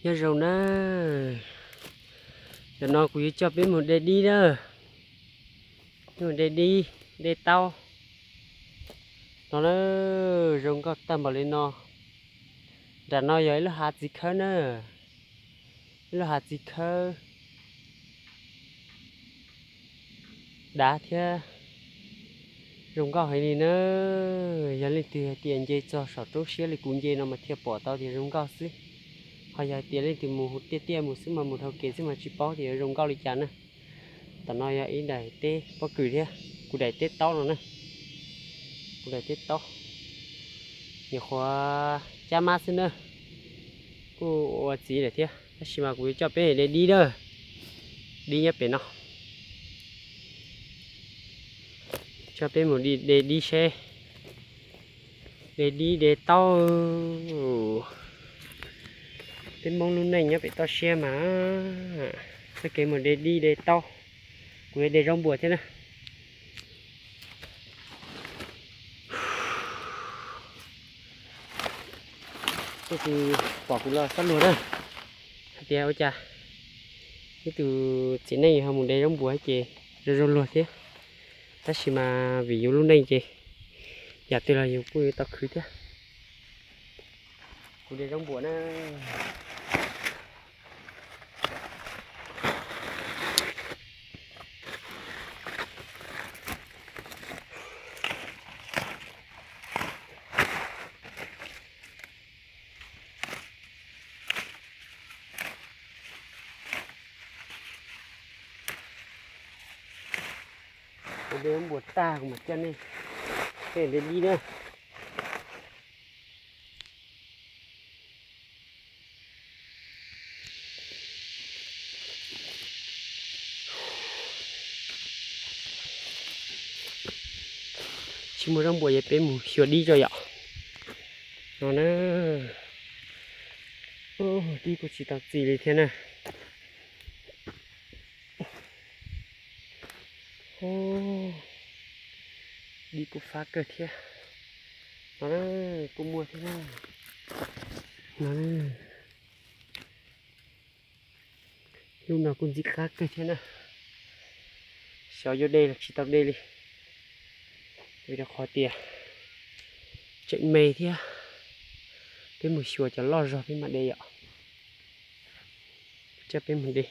Nyob zoo na, ntawm no kuv yuav coj peb mus de dib na, mus de dib, de taub no na, zoo nkauj tag npaum li no. Nram no yog ib lub hav txiv khawb na, ib lub hav txiv khawb dav thiab zoo nkauj heev li na. Yog leej twg hais tias nce txog saum roob siab li kuv nce no mas thiaj pom tau tias zoo nkauj xwb. Ho yog hais tias leej twg mus tiaj tiaj mus xwb mas mus dhau kev xwb mas tsis paub tias yuav zoo nkauj li cas na. Tam no yog ib daim teb pob kws thiab kuv daim teb taub no na, kuv daim teb taub, nyuam qhuav cab mab xwb na, kuj ua txiv lawm thiab. Tab sis mas kuv yuav coj peb de dib na, dib nyob pem no, coj peb mus de dib seb, de dib de taub. Peb Hmoob lub neej nyob pem toj siab mas txoj kev mus de dib de taub. Kuv yuav de zaub npuas thiab na. Leej twg pom kuv los txhob luag na, hais tias ua cas ib tug txiv neej ho mus de zaub npuas ces zoo zoo luag thiab. Tab sis mas vim yus lub neej ces yam twg los yus kuj yuav tau khwv thiab. Kuv de zaub npuas na. Kuv de zaub npuas tag kuv mam coj nej, nej de dib na. Tsis muaj zaub npuas ces peb mus xyuas dib tso yom. No na, dib kuj tsis tau txi li thiab na. Dib kuj fab kawg thiab. No na, kuj muaj thiab na. No na, lub no kuj ntxim qab kawg thiab na. Xyov yuav de los tsis tau de li, vim rau qhov tias tseem me thiab. Peb mus xyuas cov loj zog peb mam de yom. Coj peb mus de.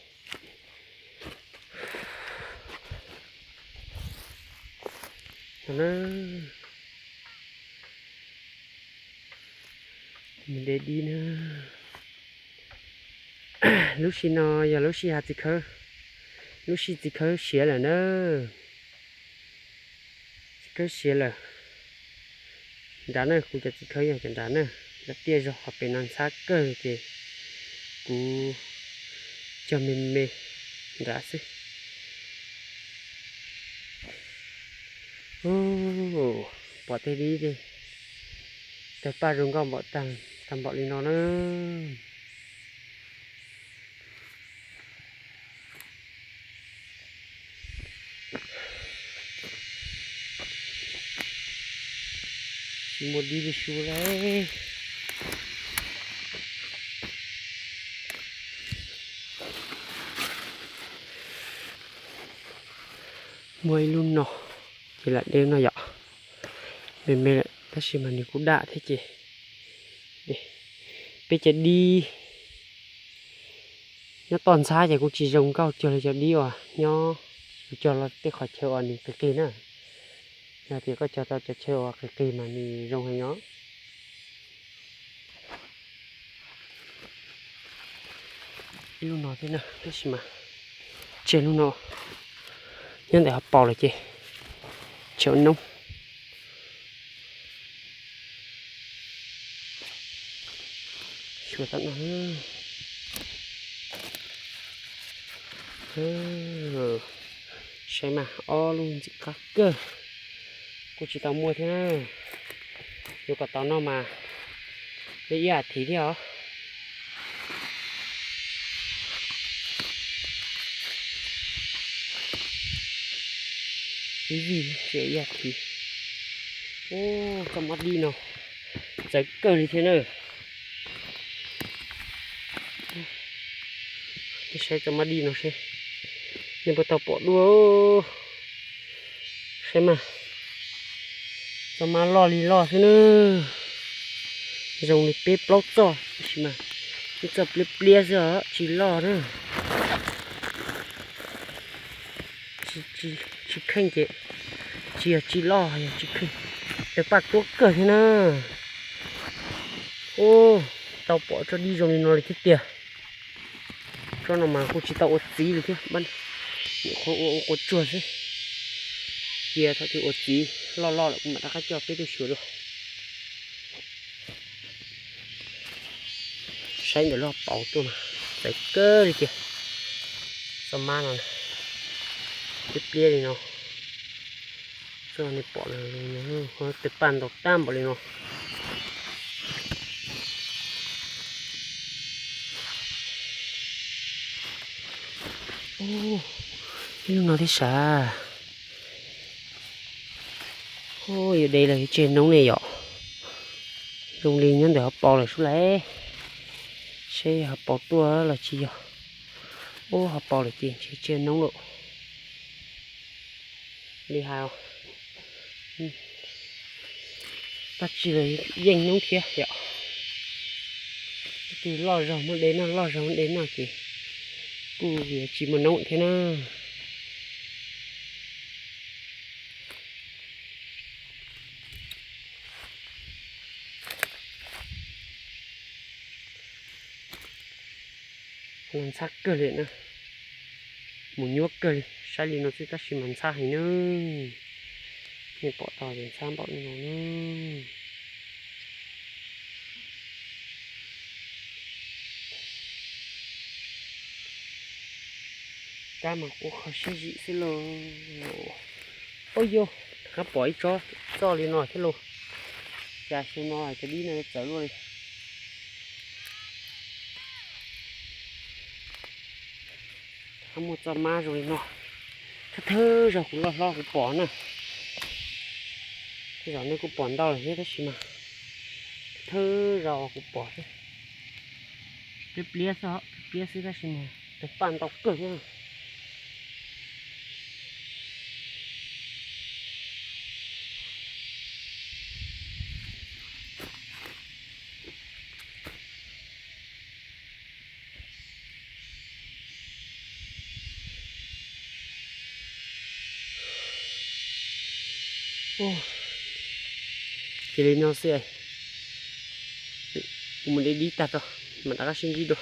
Mus de dib na. Lub sij no yog lub sij hav txiv khawb, lub sij txiv khawb siav lawm na. Txiv khawb siav lawm. Nrad na, kuv cov txiv khawb yog cov nrad na, lawv tiaj zog qhov pem no ntxhab kawg ces kuv cog me me nrad xwb. Pom tej dib tawg paj zoo nkauj npaum tag npaum li no na. Tsis muaj dib li su li. Muaj ib lub no ces lam de no yom. Me me lawm tab sis mas nws kuj daj thiab ces peb cov dib nyob toj ntxhab ces kuj tsis zoo nkauj cuag li cov dib uas nyob, kuv cog los tej qhov chaw uas nws qis qis na. Yog tias koj cog tau cov chaw uas qis qis mas nws zoo heev os. Ib lub no thiab na, tab sis mas tseg lub no, nyob ntawm hauv paus lawm ces tsis ua noob. Xyuas tom no, saib mas ob lub ntxim qab kawg, kuj tsis tau muaj thiab na. Yuav kom tau noj mas li ib as thiv thiab os. Ib vij ib as thiv. Ub, txoj mab dib no txawv kawg li thiab na. Saib txoj mab dib no seb nej puas tau pom dua. Saib mas, txoj mab loj li loj xwb na. Zoo li peb plaub txoj tab sis mas ib txoj pliab pliab xwb os, tsis loj na. Tsis kheej ces tsis yog tsis loj, yog tsis kheej. Tes paj tuab kawg thiab na. Ub, tau pom tsob dib zoo li no li thiab tiag. Tsob no mas kuj tsis tau ua txiv li thiab, nyuam qhuav ua ua quav tsuag xwb. Cia thaum twg ua txiv loj loj lawm kuv mam rov qab coj peb tuaj xyuas dua. Saib ntawm lub hauv paus tuaj mas txawv kawg li tiag. Txoj mab no pliab pliab li no. Txoj nej pom no, tes paj ntau tag npaum li no. Ib lub no thiab sav. Yuav de los yuav tseg noob ne yom. Zoo li nyob ntawm hauv paus lawm sub lauj. Seb hauv paus tuaj los tsis yog. Ub, hauv paus lawm ces ntshe tseg noob lawm. Li hais, tab sis los yeej noob thiab yom. Tus loj zog muab de noj, loj zog muab de noj ces kuj yuav tsis muaj noob thiab na. Ntxhab kawg li na, mus nyuaj kawg li, saib li no xwb tab sis mas ntxhab heev na. Nej pom tau tias ntxhab npaum li no na. Kab mas quaj kho siab zim xwb lauj. Ub yuj, rov qab pom ib tsob txoj li no thiab lauj. Cas xyoo no cov dib no yuav txawv luaj li. Rov qab muaj txoj mab zoo li no, thawj thawj zaug kuv loj hlob kuv pom na. Tej zaum nej kuj pom ntau lawm thiab tab sis mas thawj zaug kuv pom xwb. Pliab pliab xwb, pliab xwb tab sis mas tes paj ntau kawg thiab. Cia li no xwb, kuv mus de dib tag tso mam rov qab sib ntsib dua.